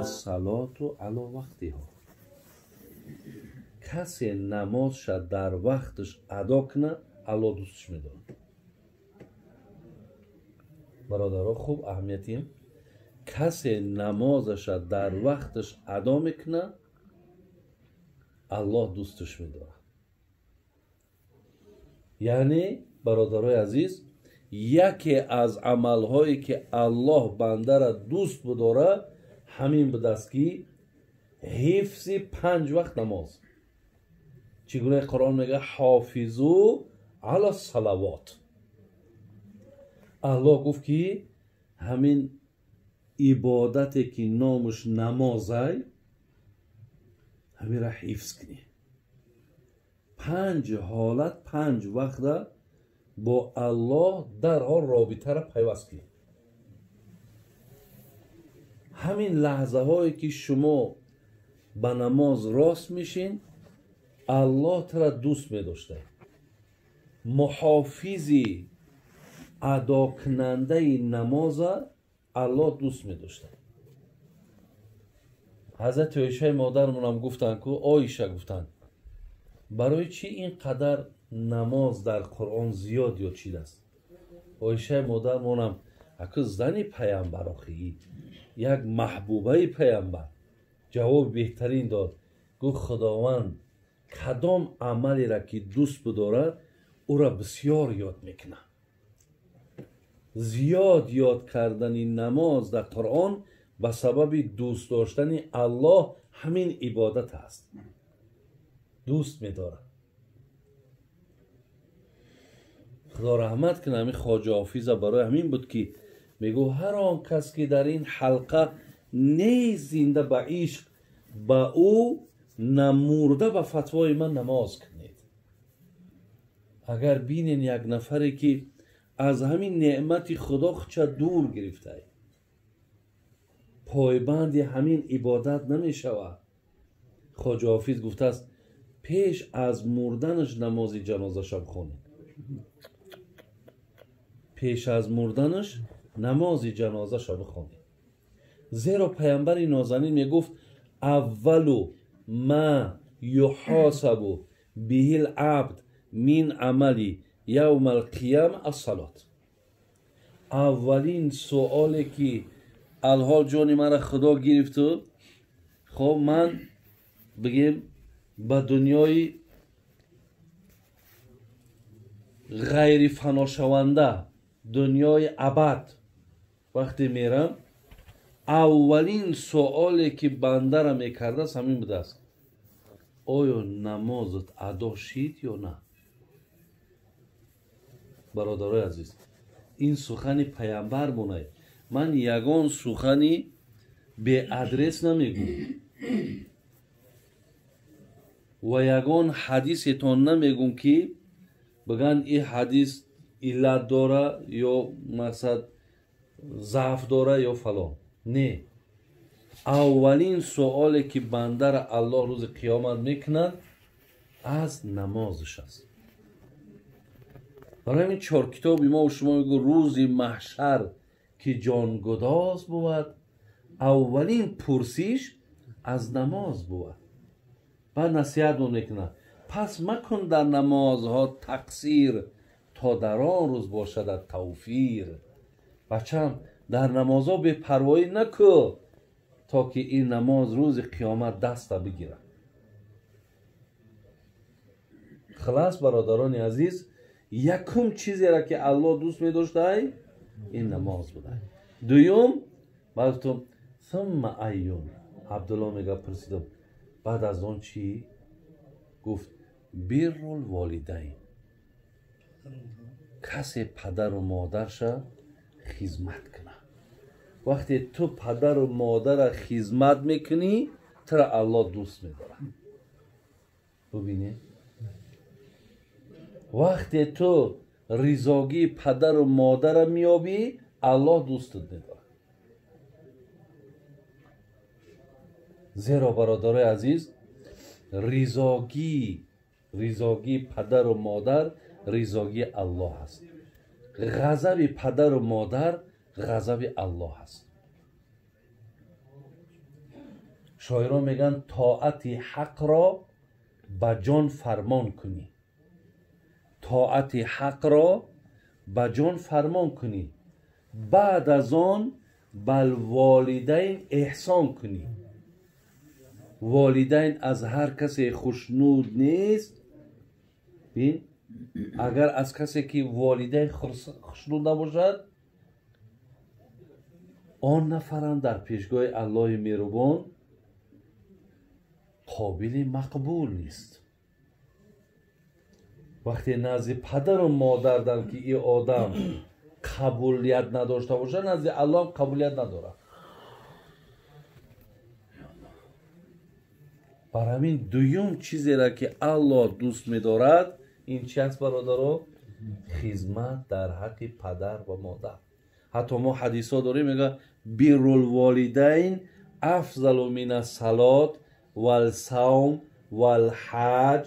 Ассалоту ало вақтиҳо. Касе намозша дар вақташ адо кунад, Аллоҳ дӯстш медорад. Бародаро, хуб аҳамиятим. Касе намозаша дар вақташ адо мекунад, Аллоҳ дӯстш медорад. Яъне, бародарои азиз, яке аз амалҳое ки Аллоҳ бандара дӯст бидорад, ҳамин будааст ки ҳифзи 5 вақт намоз. Чӣ гуна Қуръон мегӯяд? Ҳофизу ала салавот. Аллоҳ гуфт ки ҳамин ибодате ки номаш намозай, ҳаминро ҳифз кунӣ. 5 ҳолат, 5 вақта бо Аллоҳ дарҳол робитаро пайваст кунӣ. Ҳамин лаҳзаҳое ки шумо ба намоз рост мешин, Аллоҳ тура дӯст медошта. Муҳофизи адокунандаи намоза Аллоҳ дӯст медошта. Ҳазрати Оишаи модармонам гуфтанд ку, Оиша гуфтанд, барои чӣ ин қадар намоз дар Қуръон зиёд ёд шидааст? Оишаи модармонам аку зани паямбар, охи як маҳбубаи паямбар, ҷавоби беҳтарин дод. Гуфт Худованд кадом амалеро ки дӯст бидорад, ӯро бисёр ёд мекунад. Зиёд ёд кардани намоз дар Қуръон ба сабаби дӯст доштани Аллоҳ ҳамин ибодат аст. Дӯст медорад. Худо раҳмат кунад ҳамин Хоҷа Ҳофиза, барои ҳамин буд ки мегӯ ҳар он кас ки дар ин ҳалқа нест зинда ба ишқ, ба ӯ намурда ба фатвои ман намоз кунед. Агар бинен як нафаре ки аз ҳамин неъмати Худо худша дур гирифтай, пойбанди ҳамин ибодат намешавад. Хоҷа Ҳофиз гуфтааст пеш аз мурданаш намози ҷанозаша бихонед. Пеш аз мурданаш намози ҷанозаша бихонед. Зеро паямбари нозанин мегуфт аввалу ма юҳосабу биҳил абд мин амали явма алқияма ассалот. Аввалин суоле ки алҳол ҷони мара Худо гирифту, хоб ман бигем ба дунёи ғайрифаношаванда, дунёи абад вақте мерам, аввалин суоле ки бандара мекардааст ҳамин будааст: оё намозат адо шид ё на? Бародарои азиз, ин сухани паямбар монай. Ман ягон сухани беадрес намегӯм ва ягон ҳадисетон намегӯм ки бигӯянд ин ҳадис иллат дора ё мақсад заъф дора ё фалон. Не, аввалин суоле ки бандара Аллоҳ рӯзи қиёмат мекунад аз намозаш аст. Барои ҳамин 4 китоби мо шумо мегӯ рӯзи маҳшар ки ҷонгудоз бувад, аввалин пурсиш аз намоз бувад. Баъд насиҳатмон мекунад: пас макун дар намозҳо тақсир, то дар он рӯз бошадат тавфир. Бачам, дар намозҳо бепарвоӣ накӯ, то ки ин намоз рӯзи қиёмат даста бигирад. Хилас, бародарони азиз, якум чизеро ки Аллоҳ дӯст медоштай, ин намоз будай. Дуюм, баъд гуфтум сумма айюн. Абдулло мега пурсидам, баъд аз он чӣ? Гуфт биррул волидайн. Касе падару модарша хизмат кунад. Вақте ту падару модара хизмат мекунӣ, тура Аллоҳ дӯст медорад. Бубинед, вақте ту ризогии падару модара меёбӣ, Аллоҳ дӯстат медорад. Зеро бародарои азиз, ризогии падару модар ризогии Аллоҳ аст. Ғазаби падару модар ғазаби Аллоҳ аст. Шоирон мегӯянд тоати ҳақро ба ҷон фармон кунӣ, тоати ҳақро ба ҷон фармон кунӣ, баъд аз он бал волидайн эҳсон кунӣ. Волидайн аз ҳар касе хушнуд нест. Бин, агар аз касе ки волидайн хушнуд набошад, он нафарам дар пешгоҳи Аллоҳи меҳрубон қобили мақбул нест. Вақте назди падару модар дар ки ин одам қабулият надошта бошад, назди Аллоҳ қабулият надорад. Бар ҳамин дуюм чизеро ки Аллоҳ дӯст медорад, ин чи аст, бародаро? Хизмат дар ҳаққи падар ва модар. Ҳатто мо ҳадисҳо дорем, мегӯяд биррул-волидайн афзалу минас-салот вал-савм вал-ҳаҷ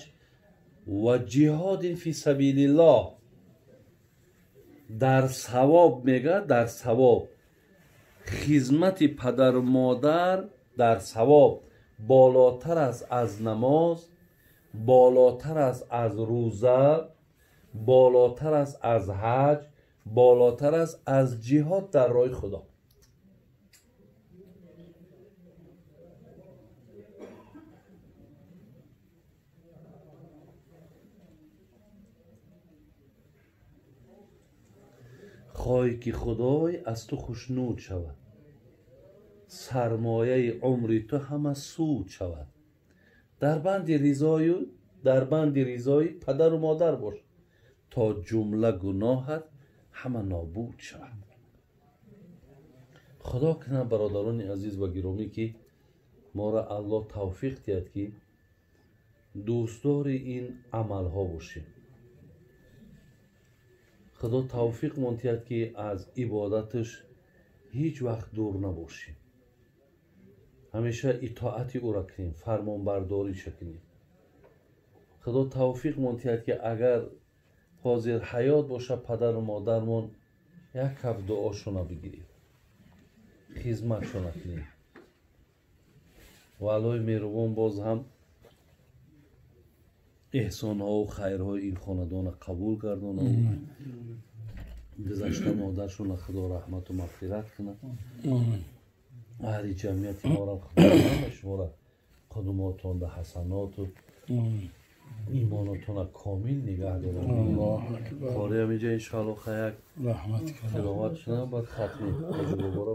ва ҷиҳодин фи сабилиллоҳ. Дар савоб мегӯяд, дар савоб хизмати падару модар дар савоб болотар аст аз намоз, болотар аст аз рӯза, болотар аст аз ҳаҷ, болотар аст аз ҷиҳод дар роҳи Худо. Хоҳӣ ки Худой аз ту хушнуд шавад, сармояи умри ту ҳама суд шавад. Дар банди ризои падару модар бош, то ҷумла гуноҳат ҳама нобуд шавад. Худо кунад, бародарони азиз ва гиромӣ, ки моро Аллоҳ тавфиқ диҳад, ки дӯстдори ин амалҳо бошем. Худо тавфиқ монтиҳад, ки аз ибодаташ ҳеҷ вақт дур набошем, ҳамеша итоати ӯро кунем, фармонбардориша кунем. Худо тавфиқ монтиҳад, ки агар ҳозир ҳаёт бошад падару модармон, як ҳафт дуошона бигирем, хизматшона кунем. Ва Аллоҳи меҳрубон боз ҳам эҳсонҳову хайрҳои ин хонадонро қабул гардонад. Гузашта модаршонро Худо раҳмату мағфират кунад. Аҳли ҷамъияти моро Худо ҳама шуморо қудумотонда ҳасаноту имонотонро комил нигаҳ дорад. Қори ҳаминҷа иншоаллоҳ як тиловат шунам, баъд хатми ҳоҷи боборо.